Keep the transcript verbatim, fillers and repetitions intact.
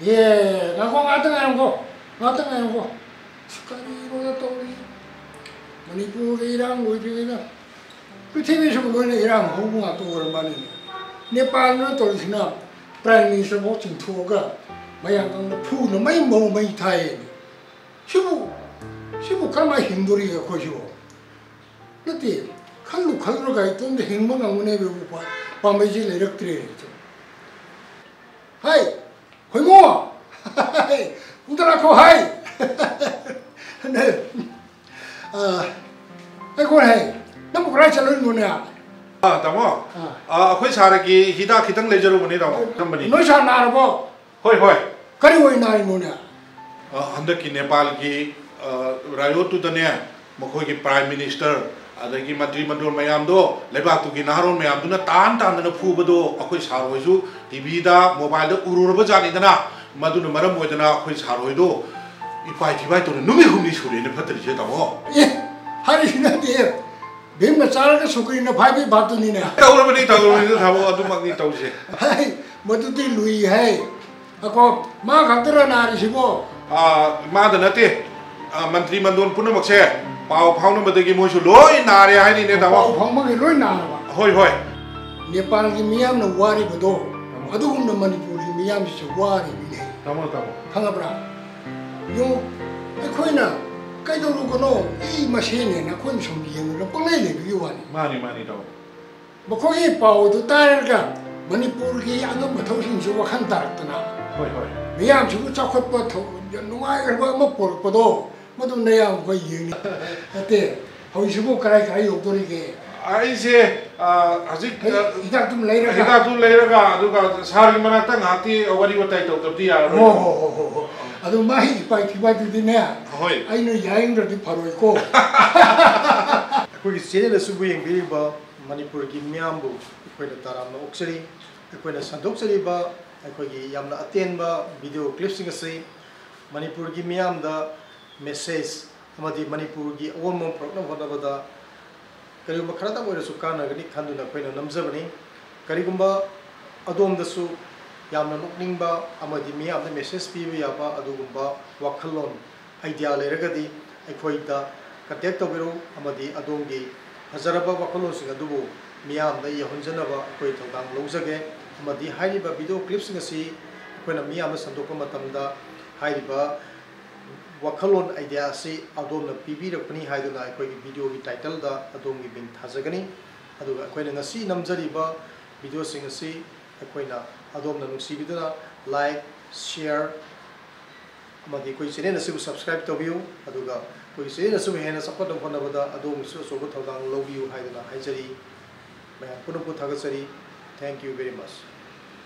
ꯑꯦ, ꯉꯥꯏꯈꯣ, ꯉꯥꯛꯇꯪ ꯉꯥꯏꯔꯝꯈꯣ, ꯉꯥꯛꯇꯪ ꯉꯥꯏꯔꯝꯈꯣ꯫ ꯑꯁ, ꯀꯔꯤꯅꯣꯗ ꯇꯧꯔꯤ? ꯃꯅꯤꯄꯨꯔꯒꯤ ꯏꯔꯥꯡ ꯂꯣꯏꯗ꯭ꯔꯤꯉꯩꯗ ꯄ꯭ꯔꯤꯊꯤꯕꯤꯁꯤꯕꯨ ꯂꯣꯏꯅ ꯏꯔꯥꯡ ꯍꯧꯕ ꯉꯥꯛꯇ ꯑꯣꯏꯔ ꯃꯥꯜꯂꯦꯅꯦ꯫ ꯅꯦꯄꯥꯜꯅ ꯇꯧꯔꯤꯁꯤꯅ ꯄ꯭ꯔꯥꯏꯝ ꯃꯤꯅꯤꯁꯇꯔꯐꯥꯎ ꯆꯤꯡꯊꯣꯛꯑꯒ ꯃꯌꯥꯡ ꯀꯪꯅ ꯐꯨꯅ ꯃꯩ ꯃꯧ ꯃꯩ ꯊꯥꯏꯌꯦꯅꯦ꯫ ꯁꯤꯕꯨ, ꯁꯤꯕꯨ ꯀꯔꯝꯍꯥꯏꯅ ꯍꯤꯡꯗꯣꯔꯤꯒꯦ ꯑꯩꯈꯣꯏꯁꯤꯕꯨ? ꯅꯠꯇꯦ, ꯈꯜꯂꯨ ꯈꯜꯂꯨꯔꯒ ꯏꯇꯣꯝꯗ ꯍꯤꯡꯕ ꯉꯝꯒꯅꯦꯕ ꯎꯄꯥ-, ꯄꯥꯝꯕꯩꯁꯤ ꯂꯩꯔꯛꯇ꯭ꯔꯦ꯫ ꯍꯥꯏ, ꯈꯣꯏꯃꯣ! ꯄꯨꯡ ꯇꯔꯥ ꯈꯣ ꯍꯥꯏ! ꯑ, ꯑꯩ ꯈꯣꯏ ꯍꯥꯏ, ꯅꯪꯕꯨ ꯀꯗꯥꯏ ꯆꯠꯂꯨꯏꯅꯣꯅꯦ? ꯑꯥ, ꯇꯥꯃꯣ꯫ ꯑꯥ꯫ ꯑꯥ, ꯑꯩꯈꯣꯏ ꯁꯥꯔꯒꯤ ꯍꯤꯗꯥꯛ ꯈꯤꯇꯪ ꯂꯩꯖꯔꯨꯕꯅꯤ, ꯇꯥꯃꯣ꯫ ꯀꯔꯝꯕꯅꯤ? ꯅꯣꯏ ꯁꯥꯔ ꯅꯥꯔꯕꯣ? ꯍꯣꯏ, ꯍꯣꯏ꯫ ꯀꯔꯤ ꯑꯣꯏ ꯅꯥꯔꯤꯅꯣꯅꯦ? ꯑ, ꯍꯟꯗꯛꯀꯤ ꯅꯦꯄꯥꯜꯒꯤ, ꯑ, ꯔꯥꯌꯣꯠꯇꯨꯗꯅꯦ, ꯃꯈꯣꯏꯒꯤ ꯄ꯭ꯔꯥꯏꯝ ꯃꯤꯅꯤꯁꯇꯔ, ꯑꯗꯒꯤ ꯃꯟꯇ꯭ꯔꯤ ꯃꯟꯗꯣꯜ ꯃꯌꯥꯝꯗꯣ, ꯂꯩꯕꯥꯛꯇꯨꯒꯤ ꯅꯍꯥꯔꯣꯜ ꯃꯌꯥꯝꯗꯨꯅ ꯇꯥꯟ ꯇꯥꯟꯗꯅ ꯐꯨꯕꯗꯣ ꯑꯩꯈꯣꯏ ꯁꯥꯔ ꯍꯣꯏꯁꯨ ꯇꯤ ꯚꯤꯗ, ꯃꯣꯕꯥꯏꯜꯗ ꯎꯔꯨꯔꯕ ꯖꯥꯠꯅꯤꯗꯅ꯫ ꯃꯗꯨꯅ ꯃꯔꯝ ꯑꯣꯏꯗꯅ ꯑꯩꯈꯣꯏ ꯁꯥꯔ ꯍꯣꯏꯗꯣ ꯏꯄꯥꯏ ꯊꯤꯄꯥꯏ ꯇꯧꯅ ꯅꯨꯃꯤꯠ ꯍꯨꯝꯅꯤ ꯁꯨꯔꯦꯅ ꯐꯠꯇ꯭ꯔꯤꯁꯦ, ꯇꯥꯃꯣ꯫ ꯑꯦ, ꯍꯥꯏꯔꯤꯁꯤ ꯅꯠꯇꯦ꯫ ꯚꯤꯝꯅ ꯆꯥꯔꯒ ꯁꯨꯒ꯭ꯔꯤꯅ ꯐꯥꯏꯕꯤ ꯚꯥꯞꯇꯨꯅꯤꯅꯦ꯫ ꯇꯧꯔꯕꯅꯤ, ꯇꯧꯔꯕꯅꯤ, ꯇꯥꯃꯣ, ꯑꯗꯨꯃꯛꯅꯤ ꯇꯧꯁꯦ꯫ ꯍꯥꯏ, ꯃꯗꯨꯗꯤ ꯂꯨꯏ ꯍꯥꯏ꯫ ꯑꯀꯣ, ꯃꯥ ꯈꯛꯇꯔ ꯅꯥꯔꯤꯁꯤꯕꯣ? ꯑꯥ, ꯃꯥꯗ ꯅꯠꯇꯦ꯫ ꯑꯥ, ꯃꯟꯇ꯭ꯔꯤ ꯃꯟꯗꯣꯟ ꯄꯨꯝꯅꯃꯛꯁꯦ ꯄꯥꯎ ꯐꯥꯎꯅꯕꯗꯒꯤ ꯃꯣꯏꯁꯨ ꯂꯣꯏ ꯅꯥꯔꯦ ꯍꯥꯏꯅꯤꯅꯦ, ꯇꯥꯃꯣ꯫ ꯄꯥꯎ ꯐꯥꯎꯅꯕꯒꯤ ꯂꯣꯏ ꯅꯥꯔꯕ? ꯍꯣꯏ, ꯍꯣꯏ꯫ ꯅꯦꯄꯥꯜꯒꯤ ꯃꯤꯌꯥꯝꯅ ꯋꯥꯔꯤꯕꯗꯣ, ꯑꯗꯨꯒꯨꯝꯅ ꯃꯅꯤꯄꯨꯔꯒꯤ ꯃꯤꯌꯥꯝꯁꯤꯁꯨ ꯋꯥꯔꯤꯕꯅꯦ꯫ ꯇꯥꯃꯣ, ꯇꯥꯃꯣ꯫ ꯈꯪꯉꯕ꯭ꯔꯥ? ꯌꯦꯡꯉꯨ, ꯑꯩꯈꯣꯏꯅ ꯀꯩꯗꯧꯔꯨꯒꯅꯣ? ꯑꯩ ꯃꯁꯦꯟꯅꯦꯅ ꯑꯩꯈꯣꯏꯅ ꯁꯨꯝ ꯌꯦꯡꯉꯒ ꯄꯪꯂꯩ ꯂꯩꯕꯒꯤ ꯋꯥꯅꯤ꯫ ꯃꯥꯅꯤ, ꯃꯥꯅꯤ, ꯇꯥꯃꯣ꯫ ꯃꯈꯣꯏꯒꯤ ꯄꯥꯎ ꯑꯗꯨ ꯇꯥꯔꯒ ꯃꯅꯤꯄꯨꯔꯒꯤ ꯑꯉꯝꯕ ꯊꯧꯁꯤꯡꯁꯨ ꯋꯥꯈꯜ ꯇꯥꯔꯛꯇꯅ, ꯍꯣꯏ, ꯍꯣꯏ꯫ ꯃꯤꯌꯥꯝꯁꯤꯕꯨ ꯆꯥꯎꯈꯠꯄ ꯊꯧ-, ꯅꯨꯡꯉꯥꯏꯈ꯭ꯔꯕ ꯑꯃ ꯄꯨꯔꯛꯄꯗꯣ, ꯃꯗꯨ ꯅꯌꯥꯝ ꯑꯩꯈꯣꯏ ꯌꯦꯡꯅꯤ꯫ ꯅꯠꯇꯦ, ꯍꯧꯖꯤꯛꯁꯤꯕꯨ ꯀꯔꯥꯏ ꯀꯔꯥꯏ ꯌꯧꯗꯣꯔꯤꯒꯦ? ꯑꯩꯁꯦ, ꯑ, ꯍꯧꯖꯤꯛ, ꯑꯩ ꯑ, ꯍꯤꯗꯥꯛꯇꯨꯝ ꯂꯩꯔꯒ? ꯍꯤꯗꯥꯛꯇꯨ ꯂꯩꯔꯒ, ꯑꯗꯨꯒ ꯁꯥꯔꯒꯤ ꯃꯅꯥꯛꯇ ꯉꯥꯏꯍꯥꯛꯇꯤ ꯋꯥꯔꯤ ꯋꯥꯇꯥꯏ ꯇꯧꯗꯕꯗꯤ ꯌꯥꯔꯔꯣꯏ꯫ ꯍꯣ, ꯍꯣ, ꯍꯣ, ꯍꯣ, ꯍꯣ꯫ ꯑꯗꯨ ꯃꯥꯒꯤ ꯏꯄꯥꯏ ꯊꯤꯄꯥꯏꯗꯨꯗꯤꯅꯦ, ꯍꯣꯏ꯫ ꯑꯩꯅ ꯌꯥꯅꯤꯡꯗ꯭ꯔꯗꯤ ꯐꯔꯣꯏꯀꯣ꯫ ꯑꯩꯈꯣꯏꯒꯤ ꯆꯦꯅꯦꯜ ꯑꯁꯤꯕꯨ ꯌꯦꯡꯕꯤꯔꯤꯕ ꯃꯅꯤꯄꯨꯔꯒꯤ ꯃꯤꯌꯥꯝꯕꯨ ꯑꯩꯈꯣꯏꯅ ꯇꯔꯥꯝꯅ ꯑꯣꯛꯆꯔꯤ꯫ ꯑꯩꯈꯣꯏꯅ ꯁꯟꯗꯣꯛꯆꯔꯤꯕ ꯑꯩꯈꯣꯏꯒꯤ ꯌꯥꯝꯅ ꯑꯇꯦꯟꯕ ꯚꯤꯗꯤꯑꯣ ꯀ꯭ꯂꯤꯞꯁꯤꯡ ꯑꯁꯤ ꯃꯅꯤꯄꯨꯔꯒꯤ ꯃꯤꯌꯥꯝꯗ ꯃꯦꯁꯦꯖ ꯑꯃꯗꯤ ꯃꯅꯤꯄꯨꯔꯒꯤ ꯑꯑꯣꯟꯕ ꯑꯃ ꯄꯨꯔꯛꯅꯕ ꯍꯣꯠꯅꯕꯗ ꯀꯔꯤꯒꯨꯝꯕ ꯈꯔꯇꯪ ꯑꯣꯏꯔꯁꯨ ꯀꯥꯟꯅꯒꯅꯤ ꯈꯟꯗꯨꯅ ꯑꯩꯈꯣꯏꯅ ꯅꯝꯖꯕꯅꯤ꯫ ꯀꯔꯤꯒꯨꯝꯕ ꯑꯗꯣꯝꯗꯁꯨ ꯌꯥꯝꯅ ꯅꯣꯛꯅꯤꯡꯕ ꯑꯃꯗꯤ ꯃꯤꯌꯥꯝꯗ message ꯄꯤꯕ ꯌꯥꯕ ꯑꯗꯨꯒꯨꯝꯕ ꯋꯥꯈꯜꯂꯣꯟ, idea ꯂꯩꯔꯒꯗꯤ ꯑꯩꯈꯣꯏꯗ contact ꯇꯧꯕꯤꯔꯛꯎ, ꯑꯃꯗꯤ ꯑꯗꯣꯝꯒꯤ ꯐꯖꯔꯕ ꯋꯥꯈꯜꯂꯣꯟꯁꯤꯡ ꯑꯗꯨꯕꯨ ꯃꯤꯌꯥꯝꯗ ꯌꯧꯍꯟꯖꯅꯕ ꯑꯩꯈꯣꯏ ꯊꯧꯗꯥꯡ ꯂꯧꯖꯒꯦ꯫ ꯑꯃꯗꯤ ꯍꯥꯏꯔꯤꯕ video clipꯁꯤꯡ ꯑꯁꯤ ꯑꯩꯈꯣꯏꯅ ꯃꯤꯌꯥꯝꯗ ꯁꯟꯗꯣꯛꯄ ꯃꯇꯝꯗ ꯍꯥꯏꯔꯤꯕ ꯋꯥꯈꯜꯂꯣꯟ, idea ꯑꯁꯤ ꯑꯗꯣꯝꯅ ꯄꯤꯕꯤꯔꯛꯄꯅꯤ ꯍꯥꯏꯗꯨꯅ ꯑꯩꯈꯣꯏꯒꯤ videoꯒꯤ titleꯗ ꯑꯗꯣꯝꯒꯤ ꯃꯤꯡ ꯊꯥꯖꯒꯅꯤ꯫ ꯑꯗꯨꯒ ꯑꯩꯈꯣꯏꯅ ꯉꯁꯤ ꯅꯝꯖꯔꯤꯕ videoꯁꯤꯡ ꯑꯁꯤ ꯑꯩꯈꯣꯏꯅ ꯑꯗꯣꯝꯅ ꯅꯨꯡꯁꯤꯕꯤꯗꯨꯅ like, share ꯑꯃꯗꯤ ꯑꯩꯈꯣꯏ channel ꯑꯁꯤꯕꯨ subscribe ꯇꯧꯕꯤꯌꯨ꯫ ꯑꯗꯨꯒ ꯑꯩꯈꯣꯏꯒꯤ channel ꯑꯁꯤꯕꯨ ꯍꯦꯟꯅ ꯆꯥꯎꯈꯠꯅꯕ ꯍꯣꯠꯅꯕꯗ ꯑꯗꯣꯝꯒꯤꯁꯨ ꯑꯆꯧꯕ ꯊꯧꯗꯥꯡ ꯂꯧꯕꯤꯌꯨ ꯍꯥꯏꯗꯨꯅ ꯍꯥꯏꯖꯔꯤ꯫ ꯃꯌꯥꯝ ꯄꯨꯝꯅꯃꯛꯄꯨ ꯊꯥꯒꯠꯆꯔꯤ꯫ Thank you very much꯫